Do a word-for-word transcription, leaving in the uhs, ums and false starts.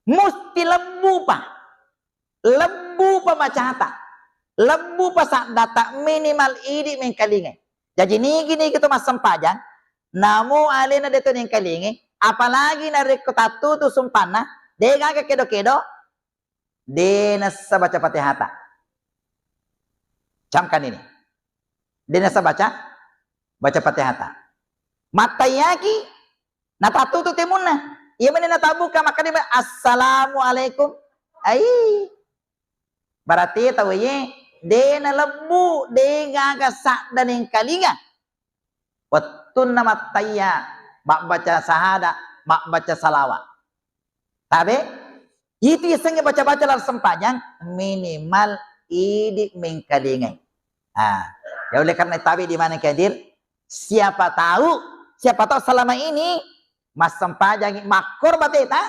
Musti lebbupa. Lebbupa bacata. Lebbupa saddata minimal idi mengkalingai. Jaji nigi-nigi to massempajang, namo alena deto nengkalingai, apalagi narekko tattutu sumpanna, de gaga kedo-kedo, de nessa baca Fatihata. Camkan ini. De nessa baca, baca Fatihata. Mattaiyaki, natattutu temunna. Iya meni natabbuka makkeda, "Assalamualaikum." Ai. Berarti tau ye, de nalebbu, de gaga sadda nengkalinga. Wettunna mattaiya, mabbaca sahada, mabbaca salawa. Tabe? Itu yasengnge baca-baca laleng sempajang, minimal idi mengkalingai. Ah, ya oleh karena tabe di mana hadir, siapa tahu, siapa tahu selama ini massempajangi makkoro bateta,